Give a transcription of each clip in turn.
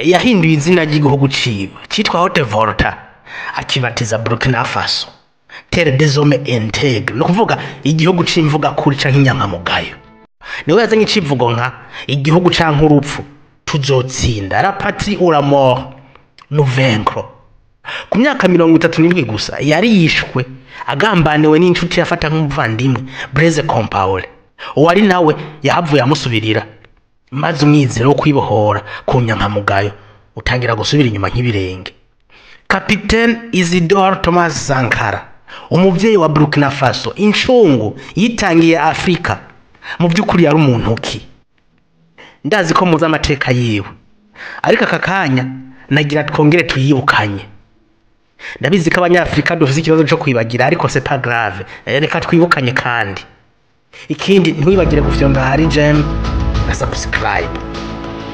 Yahinduye izina ry'igihugu ciwe citwa Haute Volta akibatiza Burkina Faso, terre des hommes intègres, ni ukuvuga igihugu c'imvuga kuri canke inyankamugayo. Niwe yazanye icivugo nka igihugu canke urupfu tuzotsinda, la patrie ou la mort nous vaincrons. Ku myaka 37 gusa yarishwe agambaniwe n'inshuti yafata nk'umuvandimwe Blaise Compaoré, uwari nawe yahavuye amusubirira, maze umwizero wo kwibohora ku nyankamugayo utangira gusubira inyuma nk'ibirenge. Capitaine Isidore Thomas Sankara, umuvyeyi wa Burkina Faso, incungu yitangiye Afrika, mu by'ukuri yari umuntu ki? Ndazi ko muzi amateka yiwe, ariko aka kanya nagira twongere tuyibukanye. Ndabizi ko abanyafrika dufise ikibazo co kwibagira, ariko c'est pas grave, reka twibukanye. Kandi ikindi, ntiwibagire gufyonda hari j'aime na subscribe.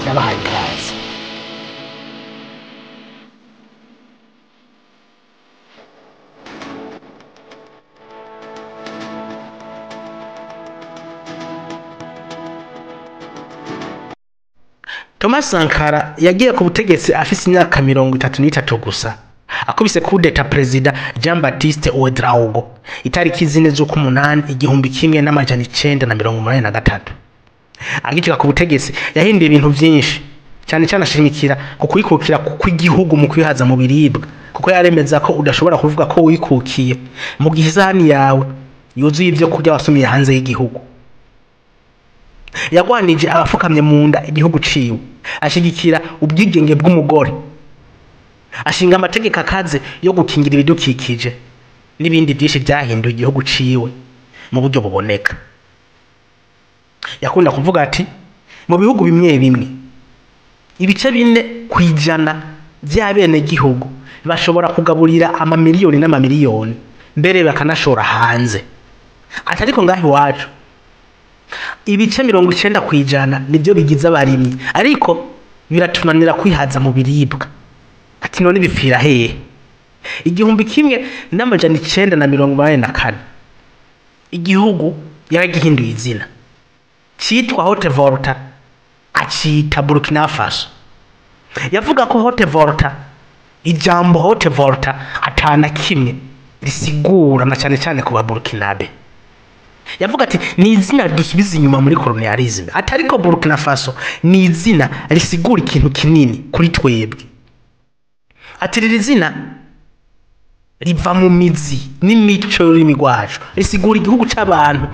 Ndabahaye ikaze. Thomas Sankara yagiye ku butegetsi afise imyaka 33 gusa, akubise coup d'état perezida Jean Baptiste Ouedraogo itariki 4 z'ukumunani 1983. Agicika ku butegetsi yahinduye ibintu vyinshi, cyane cyane ashimikira ku kwikukira kw'igihugu mu kwihaza mu biribwa, kuko yaremeza ko udashobora kuvuga ko wikukiye mu gihe isahani yawe yuzuye ibyo kurya wasumiye hanze y'igihugu. Yagwanije abafukamye mu nda igihugu ciwe, ashigikira ubwigenge bw'umugore, ashinga amategeko akaze yo gukingira ibidukikije n'ibindi byinshi byahinduye igihugu ciwe mu buryo buboneka. Yakunda kuvuga ati mu bihugu bimwe bimwe ibice 4% by'abenegihugu bashobora kugaburira amamiliyoni n'amamiliyoni, mbere bakanashora hanze. Ati ariko ngaho iwacu ibice 90% nibyo bigize abarimyi, ariko biratunanira kwihaza mu biribwa. Ati none bipfira hehe? 1984 igihugu yaragihinduye izina, citwa Haute Volta acita Burkina Faso. Yavuga ko Haute Volta, ijambo Haute Volta atana kimwe risigura, na cyane cyane ku ba Burkinabe. Yavuga ati ni izina dusubiza inyuma muri colonialisme, ati ariko Burkina Faso ni izina risigura ikintu kinini kuri twebwe. Ati iri zina riva mu mizi n'imico y'ururimi rwacu, risigura igihugu c'abantu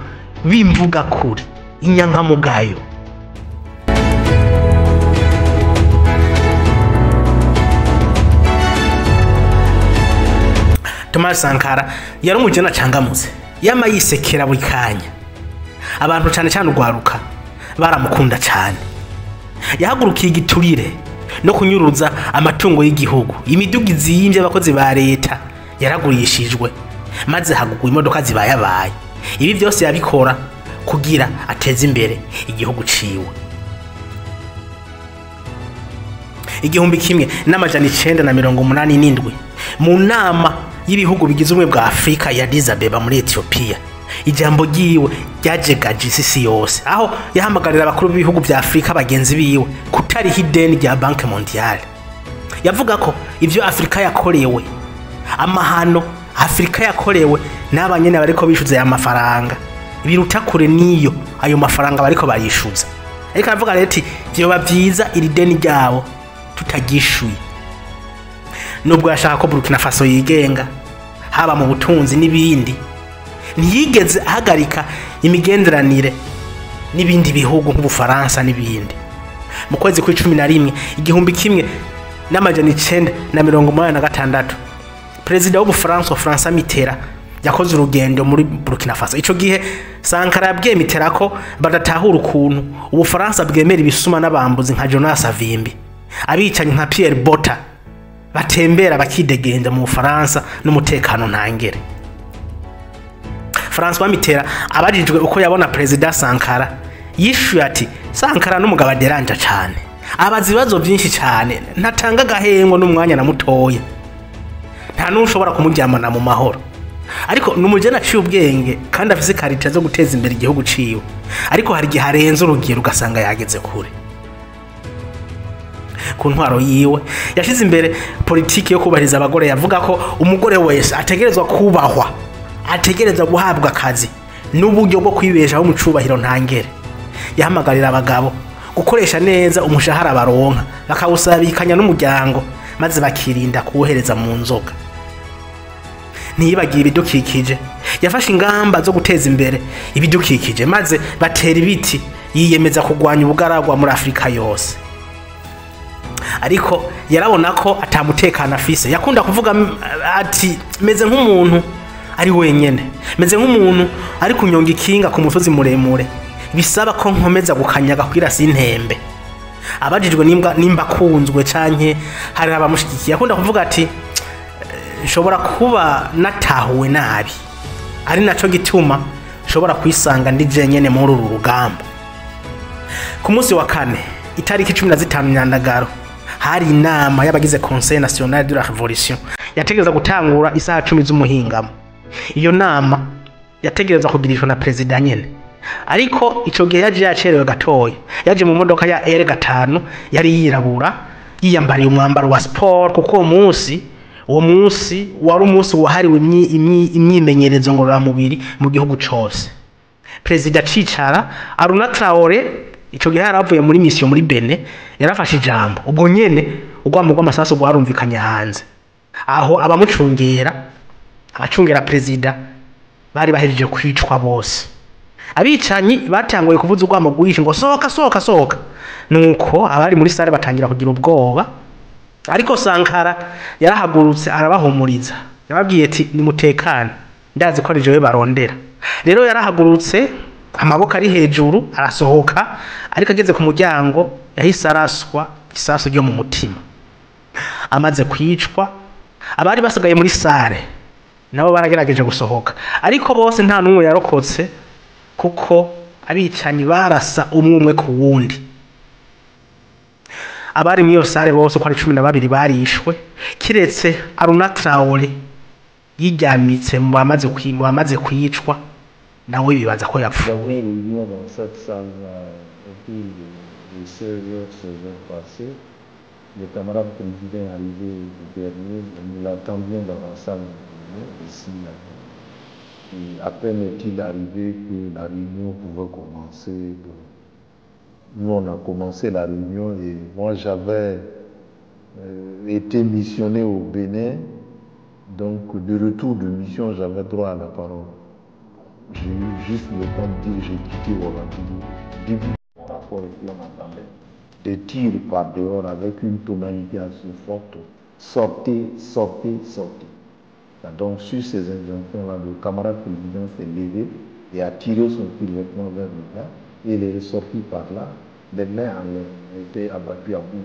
b'imvuga kuri, inyankamugayo. Thomas Sankara yari umujene acangamutse, yama yisekera buri kanya. Abantu cyane cyane urwaruka baramukunda cyane. Yahagurukiye igiturire no kunyuruza amatungo y'igihugu. Imiduga izimvye abakozi ba leta yaragurishijwe, maze hagugwa imodoka zibayabaye. Ibi byose yabikora kugira ateze imbere igihugu ciwe. 1987 mu nama y'ibihugu bigize ubumwe bwa Afrika ya Addis Abeba muri Ethiopia, ijambo ryiwe ryajegaje isi yose, aho yahamagarira abakuru b'ibihugu vya Afrika bagenzi biwe kutariha ideni rya Banque Mondiale. Yavuga ko ivyo Afrika yakorewe, amahano Afrika yakorewe n'abanyene bariko bishuza aya mafaranga biruta kure niyo ayo mafaranga bariko bayishuza. Ariko aravuga rero ati vyoba vyiza iri deni ryabo tutagishuye. Nubwo yashaka ko Burkina Faso yigenga haba mu butunzi n'ibindi, ntiyigeze ahagarika imigenderanire n'ibindi bihugu nk'Ubufaransa n'ibindi. Mu kwezi kw'icumi na rimwe 1986 perezida w'Ubufaransa François Mitterrand yakoze urugendo muri Burkina Faso. Ico gihe Sankara yabwiye Mitterrand ko badatahura ukuntu Ubufaransa bwemera ibisuma n'abambuzi nka Jonas Savimbi, abicanyi nka Pierre Bota batembera bakidegenda mu Bufaransa n'umutekano ntangere. François Mitterrand abajijwe uko yabona perezida Sankara, yishuye ati Sankara n'umugabo aderanja cyane, abaza ibibazo byinshi cyane, ntatanga agahengo n'umwanya na mutoya, nta n'ushobora kumuryamana mu mahoro, ariko n'umujene aciye ubwenge kandi afise karita zo guteza imbere igihugu ciwe, ariko hari igihe arenze urugero ugasanga yageze kure. Ku ntwaro yiwe yashize imbere politiki yo kubahiriza abagore. Yavuga ko umugore wese ategerezwa kubahwa, ategerezwa guhabwa akazi n'uburyo bwo kwibeshaho mu cubahiro ntangere. Yahamagarira abagabo gukoresha neza umushahara baronka, bakawusabikanya n'umuryango, maze bakirinda kuwohereza mu nzoga. Ntiyibagiye ibidukikije. Yafashe ingamba zo guteza imbere ibidukikije, maze batera ibiti, yiyemeza kurwanya ubugaragwa muri Afurika yose. Ariko yarabona ko atamutekano afise. Yakunda kuvuga ati: "Meze nk'umuntu ari wenyene, meze nk'umuntu ari kunyonga ikinga ku musozi muremure, bisaba ko nkomeza gukanyaga kugira sintembe." Abajijwe nimba akunzwe canke hari abamushigikiye, akunda kuvuga ati: "Nshobora kuba natahuwe nabi, ari naco gituma nshobora kwisanga ndi jenyene muri uru rugamba." Ku munsi wa kane, itariki 15 Nyandagaro, hari inama y'abagize Conseil National de la Révolution yategereza gutangura isaha 10 z'umuhingamo. Iyo nama yategereza kugirishwa na perezida nyene, ariko ico gihe yaje yacerewe gatoya. Yaje mu modoka ya R5 yari yirabura, yiyambariye umwambaro wa sport, kuko uwo munsi wari umunsi wahariwe imyimenyerezo ngororamubiri mu gihugu cose. Perezida acicara, Aruna Traore, ico gihe yaravuye muri mission muri Benin, yarafashe ijambo. Ubwo nyene urwamo rw'amasasu rwarumvikanye hanze aho. Abamucungera, abacungera perezida, bari bahejeje kwicwa bose. Abicanyi batanguye kuvuza urwamo rwinshi ngo: "Sohoka, sohoka, sohoka!" Nuko abari muri salle batangira kugira ubwoba, ariko Sankara yarahagurutse arabahumuriza. Yababwiye ati: "Nimutekane, ndazi ko ari jewe barondera." Rero yarahagurutse, amaboko ari hejuru, arasohoka, ariko ageze ku muryango yahise araswa isasu ryo mu mutima. Amaze kwicwa, abari basigaye muri salle nabo baragerageje gusohoka, ariko bose nta n'umwe yarokotse, kuko abicanyi barasa umwe umwe ku wundi. Abari muri iyo salle bose uko ari 12 barishwe, kiretse Aruna Traore yiryamitse mu bamaze kwicwa, nawe bibaza ko yapfuye. J'avais une réunion dans cette salle autour de 16h, 16h passées. Le camarade président est arrivé le dernier, nous l'attendions dans la salle de réunion, ici. Là. Et à peine est-il arrivé que la réunion pouvait commencer. Donc, nous, on a commencé la réunion et moi, j'avais été missionné au Bénin. Donc, de retour de mission, j'avais droit à la parole. J'ai eu juste le temps de dire: j'ai quitté Ouagadougou. Début de mon rapport et puis on entendait des tirs par dehors avec une tonalité assez forte. Sortez, sortez, sortez. Donc sur ces injonctions-là, le camarade président s'est levé et a tiré son survêtement vers le bas et il est ressorti par là, les mains en l'air, il a été abattu à bout.